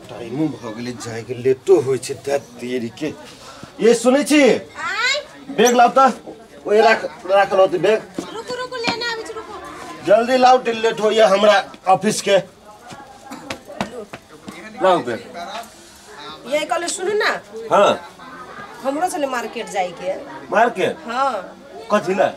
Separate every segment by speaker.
Speaker 1: टाइमो भ गेलै जाय के, लेटो होइ छै त देरी के। ये सुनै छी, बैग लाउ त, ओए राख राखल होतै बैग।
Speaker 2: रुकू रुकू लेने आबै छी, रुकू
Speaker 1: जल्दी लाउ, लेट होइया हमरा ऑफिस के। लाउ बैग।
Speaker 2: ये कहले सुनू ना।
Speaker 1: हां
Speaker 2: हमरो छले मार्केट जाय के।
Speaker 1: मार्केट?
Speaker 2: हां।
Speaker 1: कथी ला?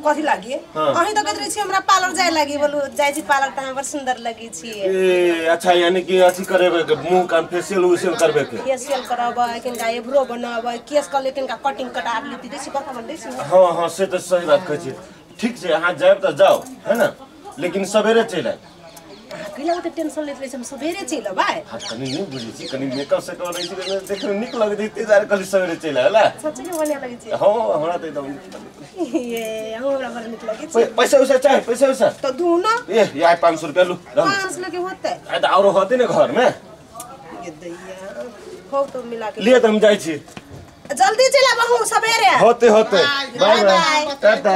Speaker 2: कथी लागी? अहीं त कहत रही छी हमरा पार्लर जाय लागी, बोलू जाय छी पार्लर त हमरा बड़ सुंदर लगी छी।
Speaker 1: ए अच्छा, यानी कि अथी करेबे के, मुंह कान फेशियल उशियल करबे के?
Speaker 2: फेशियल करबै, किनका एब्रो बनाबै, केस कले किनका कटिंग कटा लेती, देसी बड़का बन देसी।
Speaker 1: हां हां से त सही बात कहै छी। ठीक छै, अहाँ जायब त जाओ है ना, लेकिन सवेरे चलि आयब।
Speaker 2: कैला ओते टेंशन लेत रहे छी, हम सवेरे चलि अबै।
Speaker 1: हां कनी नहीं बुझै छी, कनी मेकअप सेकअप रहै छै, देखै मे नीक लगै छै, ते दुआरे कहली सवेरे चलि आयब ला।
Speaker 2: सच्चे के बढ़िया लगै छै।
Speaker 1: हां हमरा त एकदम नीक लगै छै।
Speaker 2: ये हमरा बड़ नीक लगै छै।
Speaker 1: पैसा उसा चाही? पैसा उसा
Speaker 2: त दू ना।
Speaker 1: ए यार 500 रुपया लू।
Speaker 2: 500 के होतै?
Speaker 1: आ त औरो होतै ने घर में।
Speaker 2: ये दैया हो तो मिला के
Speaker 1: लिए त हम जाइ छी।
Speaker 2: जल्दी चलि आब अहूँ सवेरे।
Speaker 1: होते होते। Bye bye, tata.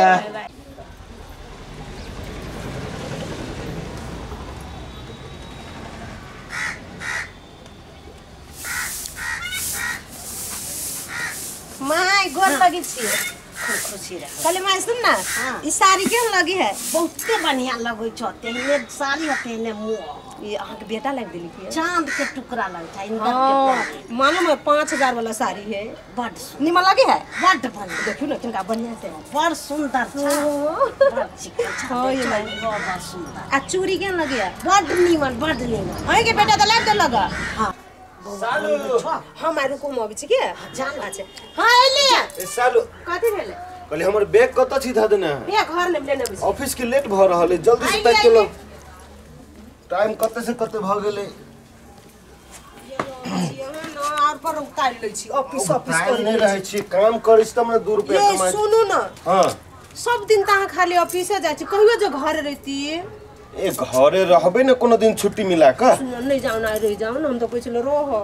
Speaker 2: My गोर लगी छी।
Speaker 3: खुशी रह।
Speaker 2: कहले my सुन ना, ई साड़ी केहन लगी है?
Speaker 3: बहुते बढ़िया लगै छ, तेहने साड़ी तेहने मुँह।
Speaker 2: ये अहाँ के बेटा लाग देली की?
Speaker 3: चांद के टुकड़ा लगै छै इंदर के।
Speaker 2: मालूम है 5000 वाला साड़ी है।
Speaker 3: बड
Speaker 2: निमन लगे है?
Speaker 3: बड बढ़िया।
Speaker 2: देखियो ना किनका बढ़िया से
Speaker 3: बड़ सुंदर छ। बड़ चिकन छ।
Speaker 2: हां ये my
Speaker 3: बड़ सुंदर।
Speaker 2: आ चूड़ी केहन लगे है?
Speaker 3: बड निमन, बड निमन।
Speaker 2: अहीं के बेटा त लाग देलक।
Speaker 3: हां
Speaker 1: सालू।
Speaker 2: हम आइ रुकू, हम अबै छी के?
Speaker 3: जान
Speaker 2: अच्छा। हां एली।
Speaker 1: ए सालू
Speaker 2: कथी भेलै?
Speaker 1: कहली हमर बैग कत छी ध देने?
Speaker 2: बैग घर ने लेने अबै छी।
Speaker 1: ऑफिस के लेट भ रहल है, जल्दी से पैक केलो। टाइम कते से कते भ गेलै?
Speaker 2: ना और पर उतार लै छी, ऑफिस ऑफिस
Speaker 1: कर नहीं रहै छी, काम करै छी त हमरा 2 रुपया कमाइ।
Speaker 2: ये सुनू ना।
Speaker 1: हां
Speaker 2: सब दिन त अहाँ खाली ऑफिसे जाइ छी, कहियो जे घर रहती।
Speaker 1: ए घरे रहबे ने कोनो दिन छुट्टी मिला क।
Speaker 2: नहीं जाओ ना, रह जाओ ना, हम तो कहै छलो रहो।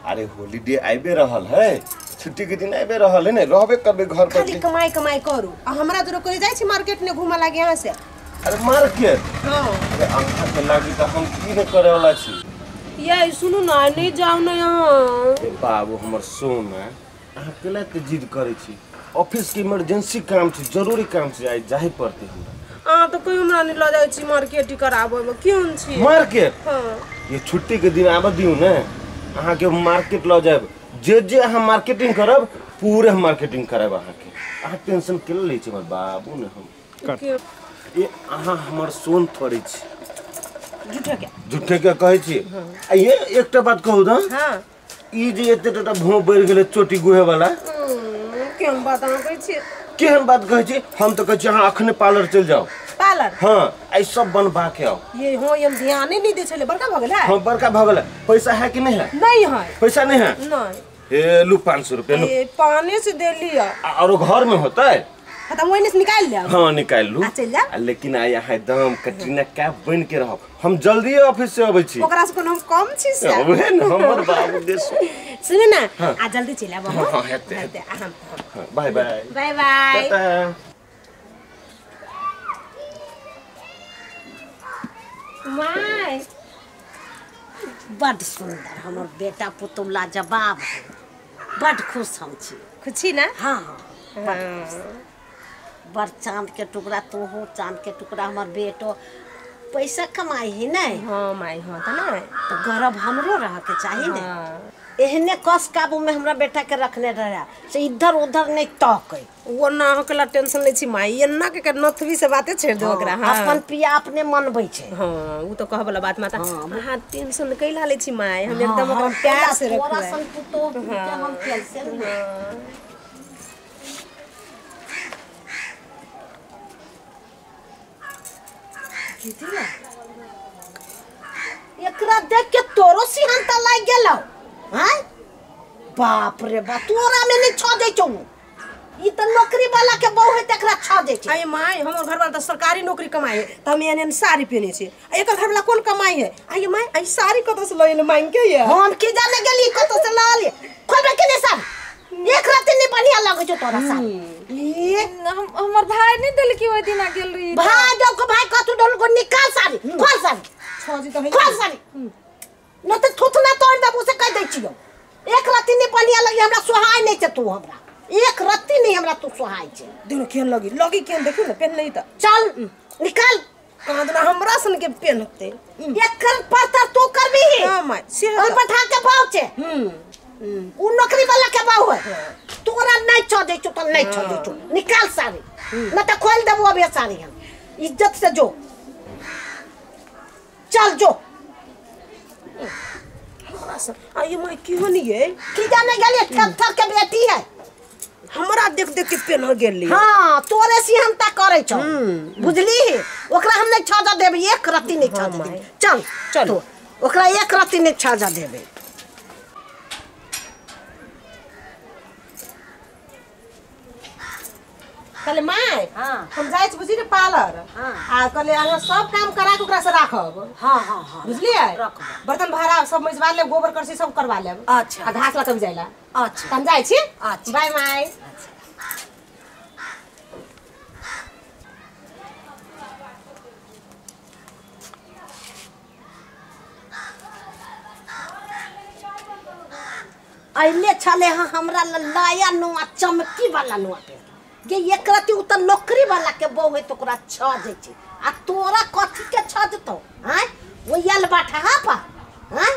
Speaker 1: अरे होलीडे आबे रहल है, छुट्टी के दिन आबे रहल है ने, रहबे करबे घर पर।
Speaker 2: खाली कमाई कमाई करू। आ हमरा जरो कहि जाइ छी मार्केट ने घुमा लागे यहाँ से।
Speaker 1: अरे मार्केट?
Speaker 2: हां।
Speaker 1: अरे अहाँ के लागी त हम की ने करे वाला छी।
Speaker 2: ये सुनू ना, नहीं जाओ ना यहाँ।
Speaker 1: ए बाबू हमर सोना, अहाँ केला के जिद करै छी? ऑफिस के इमरजेंसी काम छी, जरूरी काम छी, आइ जाहि पड़तै हमरा।
Speaker 2: अहाँ तो कहियो हमरा नहीं ल जाइ छी मार्केट कराबै में, क्यों छी
Speaker 1: मार्केट?
Speaker 2: हां
Speaker 1: ये छुट्टी के दिन आबऽ दियौ ने, अहाँ के मार्केट ल जायब। जे जे अहाँ मार्केटिंग करब पूरे हम मार्केटिंग करब अहाँ के। अहाँ टेंशन के लै छी हमर बाबू ने हम। ये अहाँ हमर सोन थोड़े छी।
Speaker 2: झूठे के
Speaker 1: झूठे के कहै छी। आ ये एकटा बात कहू त।
Speaker 2: हां
Speaker 1: ई जे एते टटा भों बढ़ि गेलै चोटी गुहे वाला,
Speaker 2: केहन बात अहाँ कहै छी?
Speaker 1: केहन बात कहै छी? हम त कहै छी अहाँ अखने पार्लर चलि जाउ।
Speaker 2: पार्लर?
Speaker 1: हां आई सब बनबा के आओ।
Speaker 2: ये हो हम ध्यान नहीं दै छले, बड़का भ गेल है।
Speaker 1: हां बड़का भ गेल है। पैसा है कि नहीं है?
Speaker 2: नहीं है।
Speaker 1: पैसा नहीं है?
Speaker 2: नहीं।
Speaker 1: ए लू 500 रुपया लू।
Speaker 2: ए पानी से दे लिया।
Speaker 1: और घर में होता है?
Speaker 2: हां त वहीं से निकाल ले।
Speaker 1: हां निकाल लू।
Speaker 2: चल जा।
Speaker 1: लेकिन आ यहाँ एकदम कटरीना कैफ बन के रहो। हम जल्दी ऑफिस से अबै छी।
Speaker 2: ओकरा से कोनो हम कम छी से?
Speaker 1: ओहे न हमर बाबू दे
Speaker 2: सुन ना। आ जल्दी चल आब।
Speaker 1: हां हेते
Speaker 2: हेते। हम
Speaker 1: बाय बाय।
Speaker 2: Bye bye.
Speaker 1: Tata.
Speaker 2: My
Speaker 3: बड सुंदर हमर बेटा पुतोह लाजवाब है, बड खुश हम छी।
Speaker 2: खुशी ना?
Speaker 3: हाँ हाँ बड़ चांद के टुकड़ा तू हो, चांद के टुकड़ा हमर बेटो पैसा कमाई है नहीं।
Speaker 2: हाँ माई हाँ त ना
Speaker 3: तो गर्व हमरो रह के चाही ने। एहने कस काबू में हमरा बेटा के रखने रहे से इधर उधर नहीं तके।
Speaker 2: वो ना अहाँ के टेंशन लै छी माई, एना के नथवी से बाते छेड़ दो ओकरा।
Speaker 3: हां अपन पिया अपने मनबै छै।
Speaker 2: हां उ तो कह वाला बात माता। अहाँ टेंशन कैला लै छी माई, हम एकदम ओकरा प्यार से रखबै।
Speaker 3: तोरा सन पुतोह के हम टेंशन। एकरा देख के तोरो सिहंता लाग गेलौ। हैं बाप रे बाप, तोरा में नहीं छ दै छौ। ई त नौकरी वाला के बहु है त एकरा छ दै छै।
Speaker 2: अरे my हमर घर वाला त सरकारी नौकरी कमाई है त हम एहन एहन साड़ी पहिनै छी। आ एकर घर वाला कोन कमाई है? आये my I sari कतौ से लएले मांग के ये?
Speaker 3: हम की जाने गेली कतौ से लएले। खोलबे के नहीं साड़ी? एक रात नहीं बढ़िया लगै छौ तोरा साड़ी।
Speaker 4: ई हमर भाई नहीं देलकी ओइ दिना गेल रही।
Speaker 3: भाई देलको, भाई कतौ देलको? निकाल साड़ी, खोल साड़ी।
Speaker 2: छजी त है
Speaker 3: खोल साड़ी न त थुथना तोड़ देबो से कह दै छियो। एक रत्ती नहीं बढ़िया लगी हमरा, सोहाय नहीं छै तू हमरा, एक रत्ती नहीं हमरा तू सोहाय छै।
Speaker 2: देखो केहन लगी लगी केहन देखियो न पेन नहीं त
Speaker 3: चल निकाल।
Speaker 2: कांदना हमरा सन के पेनते
Speaker 3: एकर परतर तू करबी।
Speaker 2: हां my से
Speaker 3: पठा के भाव छै। उ नौकरी वाला के भाव है तोरा नहीं छ दै छौ त नहीं छ दै छौ। निकाल साड़ी न त खोल देबो अभी साड़ी हम इज्जत से जो चल जो
Speaker 2: हमरा से आई my की होनी है
Speaker 3: की जाने गेलिए थर थर के बेटी है
Speaker 2: हमरा देख देख के पेन गेली। हां
Speaker 3: तोरे सिहनता करे छौ बुझली। ओकरा हम नहीं छजा देबै, एक रत्ती नहीं छजा देबै। चल चल ओकरा एक रत्ती नहीं छजा देबै।
Speaker 2: कहले my हम जाइ छी बुझी ने पार्लर। आ कहले अहाँ सब काम करा के ओकरा से राखब। हां हां हां बुझलियै, बर्तन भाड़ा सब मजवा लेब, गोबर करसी सब करवा लेब।
Speaker 3: अच्छा
Speaker 2: आ घास लऽ के जाइला।
Speaker 3: अच्छा
Speaker 2: हम जाइ छी।
Speaker 3: अच्छा
Speaker 2: बाय my.
Speaker 3: अइले छले हाँ हमरा लाया नुआ चमकी वाला नुआ पे गे एक रति उ त नौकरी वाला के बहू है तो ओकरा छ दै छै आ तोरा कथी के छ देतौ। आँय ओ यल बाठा हा पा। आँय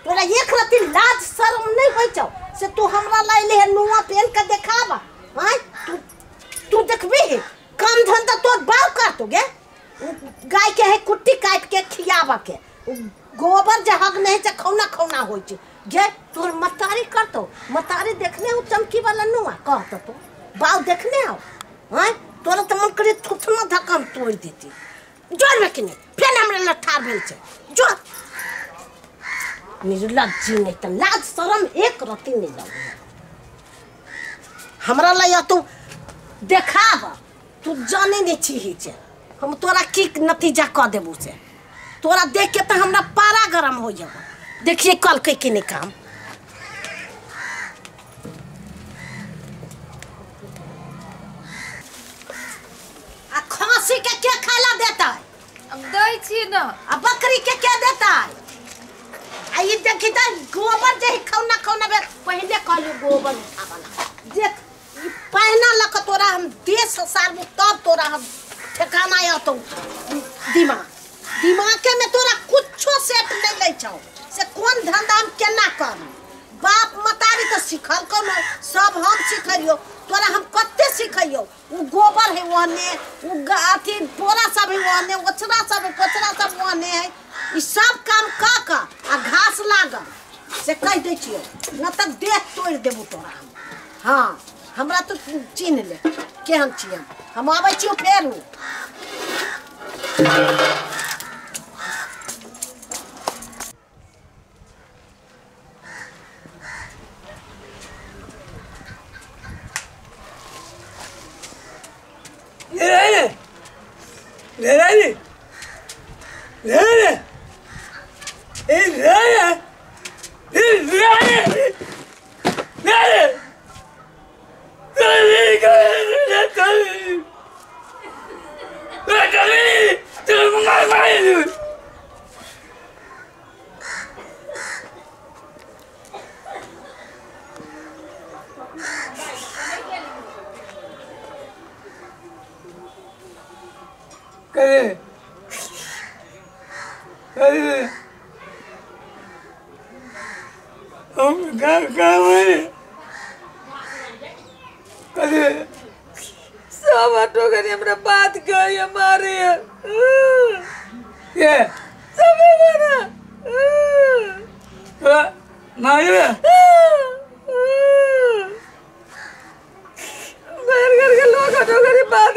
Speaker 3: तोरा एक रति लाज शर्म नहीं होइ छौ से तू हमरा लाइले है नुआ पेन के देखाबा। आँय तू तू देखबी काम धंधा तोर बाप करतो गे। गाय के है कुट्टी काट के खियाबा के, गोबर जे हग नहीं छै खौना खौना होइ छै गे। तोर मतारी करतो, मतारी देखने हो चमकी वाला नुआ कहतो तो बाव देखने आओ। हाँ तोरा तो मन करे थुथना धक्का हम तोड़ देती जोर में कि नहीं फेर हमरा लठार भेल छै जो निर्लज्जी नहीं त लाज शरम एक रत्ती नहीं लगे हमरा लय तू देखाब। तू जाने नहीं छी छै हम तोरा की नतीजा क देबू से। तोरा देख के तो हमरा पारा गरम हो जाब। देखिए कल के कि नहीं काम। आ खांसी के क्या खाला देता है?
Speaker 4: अब दै छी न।
Speaker 3: आ बकरी के क्या देता है? आ ई देखी त गोबर जे खौना खौना बे पहिले कहलियो गोबर उठावला देख ई पहना लक तोरा हम देश सारबू तब तोरा हम ठिकाना आतो। दिमाग दिमाग के में तोरा कुछो सेट नहीं लै छौ से कोन धंधा हम केना करू। बाप मतारी तो सिखल कोनो सब हम सिखलियो तोरा हम कते सिखलियो। उ गोबर है ओहने, उ अथी बोरा सब है ओहने, ओछरा सब है, कोचरा सब ओहने है। ई सब काम क क आ घास लाग से कह दै छियो न त देह तोड़ देबू तोरा हम। हाँ हमरा तो चिन्ह ले केहन छियै हम। आबै छियो फेरू।
Speaker 4: हमरा बात कही मारे ये सब मारा मारे घर घर के लोग बात